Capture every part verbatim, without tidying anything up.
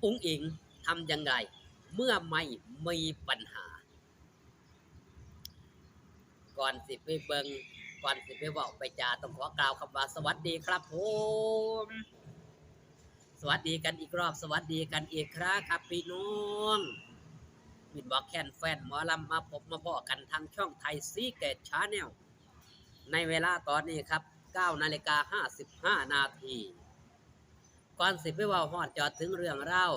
อุ๋งอิ๋งทำอย่างไร เมื่อไม่มีปัญหา ก่อนสิไปเบิ่ง ก่อนสิไปเว้าไปจา ต้องขอกล่าวคำว่าสวัสดีครับผม สวัสดีกันอีกรอบ สวัสดีกันอีกครั้งครับพี่น้อง มิตรหมอแคนแฟนหมอลำ มาพบมาพ้อกันทางช่องไทยซีเกตชาแนล ในเวลาตอนนี้ครับ เก้านาฬิกาห้าสิบห้านาที ก่อนสิไปเว้าฮอดจอดถึงเรื่องราว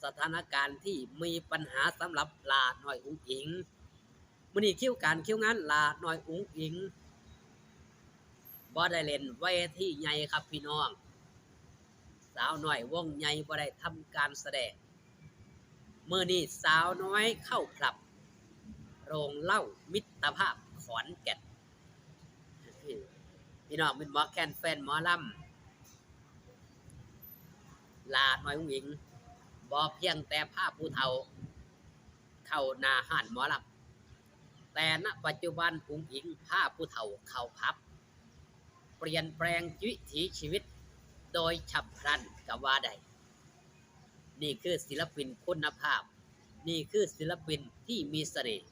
สถานการณ์ที่มีปัญหาสำหรับหล้าน้อยอุ๋งอิ๋ง มื้อนี้คิวการคิวงานหล้าน้อยอุ๋งอิ๋ง บ่ได้เล่นเวทีใหญ่ครับพี่น้อง สาวน้อยวงใหญ่บ่ได้ทำการแสดง มื้อนี้สาวน้อยเข้าผับ โรงเหล้ามิตรภาพขอนแก่น พี่น้องมิตรหมอแคนแฟนหมอลำ หล้าน้อยอุ๋งอิ๋ง บ่เพียงแต่พาผู้เฒ่า เข้าหน้าฮ้านหมอลำ แต่ณปัจจุบันอุ๋งอิ๋งพาผู้เฒ่าเข้าผับ เปลี่ยนแปลงวิถีชีวิตโดยฉับพลันก็ว่าได้ นี่คือศิลปินคุณภาพ นี่คือศิลปินที่มีเสน่ห์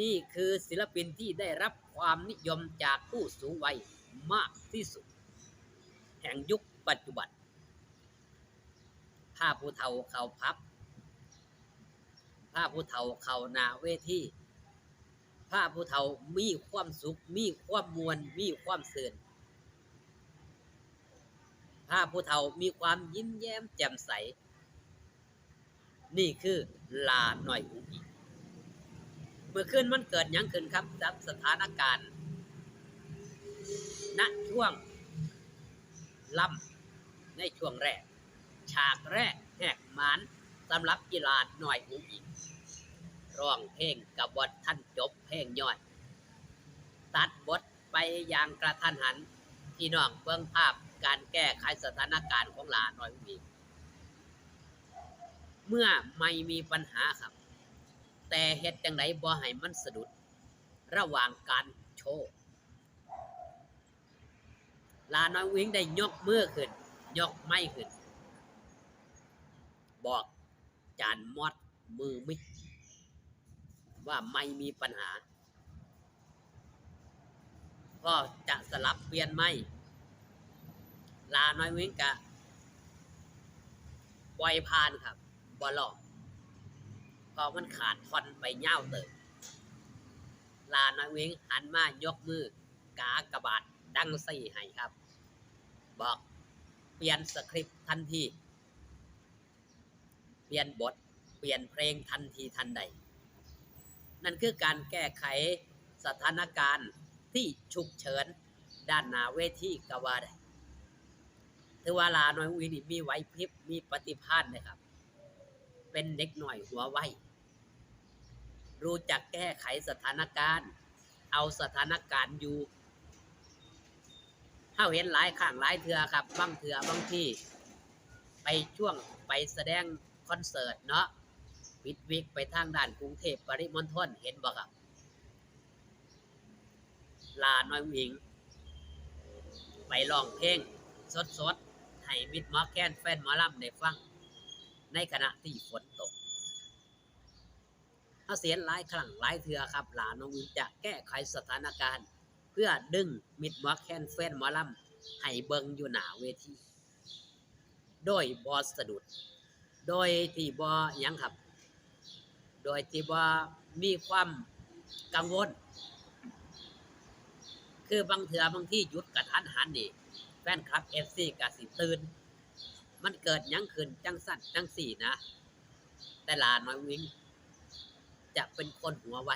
นี่คือศิลปินที่ได้รับความนิยมจากผู้สูงวัยมากที่สุด แห่งยุคปัจจุบัน พาผู้เฒ่าเข้าผับ พาผู้เฒ่าเข้าหน้าเวที พาผู้เฒ่ามีความสุข มีความม่วน มีความซื่น พาผู้เฒ่ามีความยิ้มแย้มแจ่มใส นี่คือหล้าน้อยอุ๋งอิ๋ง เมื่อคืนมันเกิดหยังขึ้นครับ กับสถานการณ์ ณ ช่วงลำ ในช่วงแรก ฉากแรกแหกหมานสำหรับอีหล้าน้อยอุ๋งอิ๋ง ร้องเพลงกะบ่ทันจบเพลงย้อน ตัดบทไปอย่างกระทันหัน พี่น้องเบิ่งภาพการแก้ไขสถานการณ์ของหล้าน้อยอุ๋งอิ๋ง เมื่อไม่มีปัญหาครับ แต่เฮ็ดจั่งใดบ่ให้มันสะดุด ระหว่างการโชว์ หล้าน้อยอุ๋งอิ๋งได้ยกมือขึ้น ยกไมค์ขึ้น บอกจานมอสมือมิด ว่าไมค์มีปัญหา ก็จะสลับเปลี่ยนไมค์ หล้าน้อยอุ๋งอิ๋งกะปล่อยผ่านครับ บ่ร้อง เพราะมันขาดท่อนไปยาวเติบ หล้าน้อยอุ๋งอิ๋งหันมายกมือกากบาทดังสี่ให้ครับ บอกเปลี่ยนสคริปต์ทันที เปลี่ยนบท เปลี่ยนเพลงทันทีทันใด นั่นคือการแก้ไขสถานการณ์ที่ฉุกเฉินด้านหน้าเวทีก็ว่าได้ ถือว่าหล้าน้อยอุ๋งอิ๋งนี่มีไหวพริบ มีปฏิภาณนะครับ เป็นเด็กน้อยหัวไว รู้จักแก้ไขสถานการณ์ เอาสถานการณ์อยู่ เฮาเห็นหลายครั้งหลายเทื่อครับ บางเทื่อบางที ไปช่วงไปแสดงคอนเสิร์ตเนาะ ปิดวิกไปทางด้านกรุงเทพฯปริมณฑล เห็นบ่ครับ หล้าน้อยอุ๋งอิ๋ง ไปร้องเพลงสดๆ ให้มิตรหมอแคนแฟนหมอลำได้ฟัง ในขณะที่ฝนตก เฮาสิเห็นหลายครั้งหลายเทื่อครับ หล้าน้อยอุ๋งอิ๋งจะแก้ไขสถานการณ์ เพื่อดึงมิตรหมอแคนแฟนหมอลำให้เบิ่งอยู่หน้าเวที โดยบ่สะดุด โดยที่บ่หยังครับ โดยที่บ่มีความกังวล คือบางเทื่อบางทีหยุดกะทันหันนี่ แฟนคลับ เอฟซี กะสิตื่น มันเกิดหยังขึ้นจั่งซั้นจั่งซี้นะ แต่หล้าน้อยอุ๋งอิ๋งจะเป็นคนหัวไว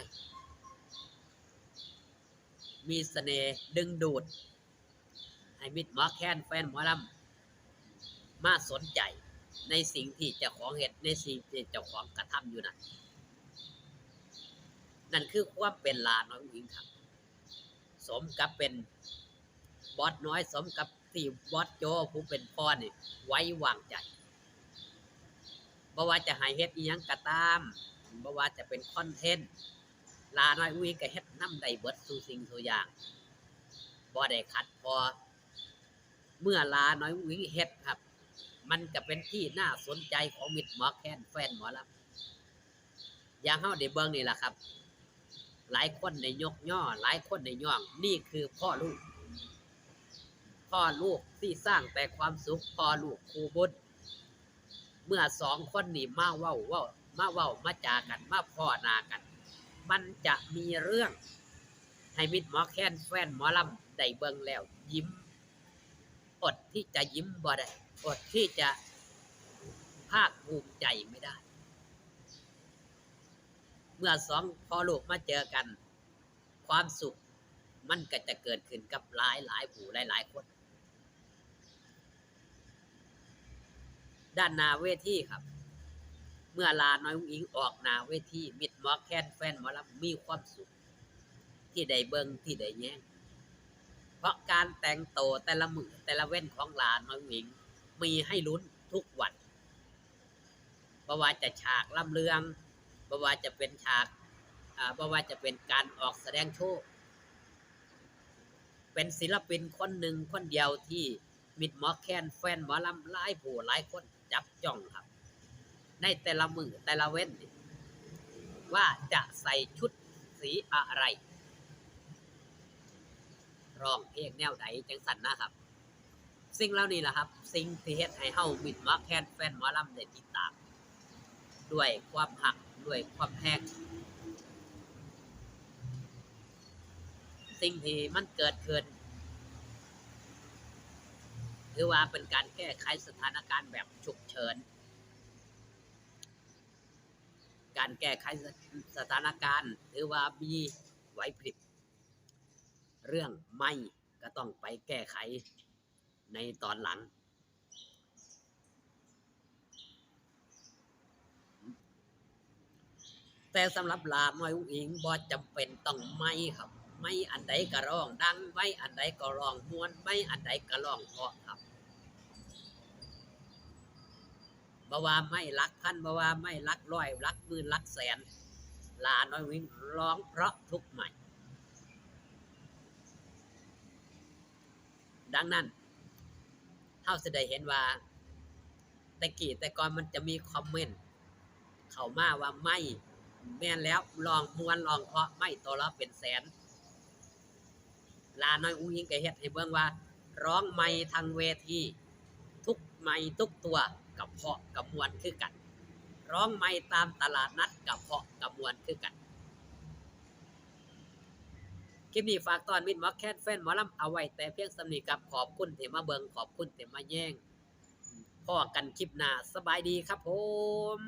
มีเสน่ห์ดึงดูด ให้มิตรหมอแคนแฟนหมอลำ มาสนใจในสิ่งที่เจ้าของเฮ็ด ในสิ่งที่เจ้าของกระทำอยู่นั่น นั่นคือความเป็นหล้าน้อยอุ๋งอิ๋งครับ สมกับเป็นบอสน้อย สมกับที่บอสโจผู้เป็นพ่อนี่ไว้วางใจ บ่ว่าจะให้เฮ็ดอิหยังก็ตาม บ่ว่าจะเป็นคอนเทนต์ หล้าน้อยอุ๋งอิ๋งก็เฮ็ดนำได้เบิดซุสิ่งซุอย่าง บ่ได้ขัดพอ เมื่อหล้าน้อยอุ๋งอิ๋งเฮ็ดครับ มันก็เป็นที่น่าสนใจของมิตรหมอแคนแฟนหมอลำ อย่างเฮาได้เบิ่งนี่ล่ะครับ หลายคนได้ยกย่อ หลายคนได้ย่อง นี่คือพ่อลูก พ่อลูกที่สร้างแต่ความสุข พ่อลูกคู่บุญ เมื่อสองคนนี่มาเว้า เว้า มาเว้า มาจากัน มาพ้อหน้ากัน มันจะมีเรื่องให้มิตรหมอแคนแฟนหมอลำได้เบิ่งแล้วยิ้ม อดที่จะยิ้มบ่ได้ อดที่จะภาคภูมิใจไม่ได้ เมื่อสองพ่อลูกมาเจอกัน ความสุขมันก็จะเกิดขึ้นกับหลายหลายผู้หลายหลายคน ด้านหน้าเวทีครับ เมื่อหลาน้อยอุ๋งอิ๋งออกหน้าเวที มิตรหมอแคนแฟนหมอลำมีความสุข ที่ได้เบิ่งที่ได้แยง เพราะการแต่งโตแต่ละมื้อแต่ละเว็นของหลาน้อยอุ๋งอิ๋งมีให้ลุ้นทุกวัน บ่ว่าจะฉากลำเรื่อง บ่ว่าจะเป็นฉาก อ่า บ่ว่าจะเป็นการออกแสดงโชว์ เป็นศิลปินคนหนึ่งคนเดียวที่มิตรหมอแคนแฟนหมอลำหลายผู้หลายคนจับจ้องครับ ในแต่ละมื้อแต่ละเว็นนี่ ว่าจะใส่ชุดสีอะไร ร้องเพลงแนวใดจังซั่นนะครับ สิ่งเหล่านี้ล่ะครับ สิ่งที่เฮ็ดให้เฮามิตรหมอแคนแฟนหมอลำได้ติดตาม ด้วยความฮัก ด้วยความแพง สิ่งที่มันเกิดขึ้น ถือว่าเป็นการแก้ไขสถานการณ์แบบฉุกเฉิน การแก้ไขสถานการณ์ถือว่ามีไหวพริบ เรื่องไมค์ก็ต้องไปแก้ไขในตอนหลัง แต่สำหรับหลาน้อยอุ๋งอิ๋งบ่จำเป็นต้องไมค์ครับ ไมค์อันใดก็ร้องดัง ไมค์อันใดก็ร้องม่วน ไมค์อันใดก็ร้องเพราะครับ บ่ว่าไมค์หลักพัน บ่ว่าไมค์หลักร้อย หลักหมื่น หลักแสน หลาน้อยอุ๋งอิ๋งร้องเพราะทุกไมค์ ดังนั้น เฮาสิได้เห็นว่า แต่กี้แต่ก่อนมันจะมีคอมเมนต์เข้ามาว่า ไมค์ แม่นแล้ว ร้องม่วนร้องเพราะ ไมค์ตัวละเป็นแสน หลาน้อยอุ๋งอิ๋งก็เฮ็ดให้เบิ่งว่า ร้องไมค์ทั้งเวที ทุกไมค์ทุกตัวก็เพราะก็ม่วนคือกัน ร้องไมค์ตามตลาดนัดก็เพราะก็ม่วนคือกัน คลิปนี้ฝากต้อนมิตรหมอแคนแฟนหมอลำเอาไว้แต่เพียงส่ำนี้ครับ ขอบคุณที่มาเบิ่ง ขอบคุณที่มาแยง พ้อกันคลิปหน้า สบายดีครับผม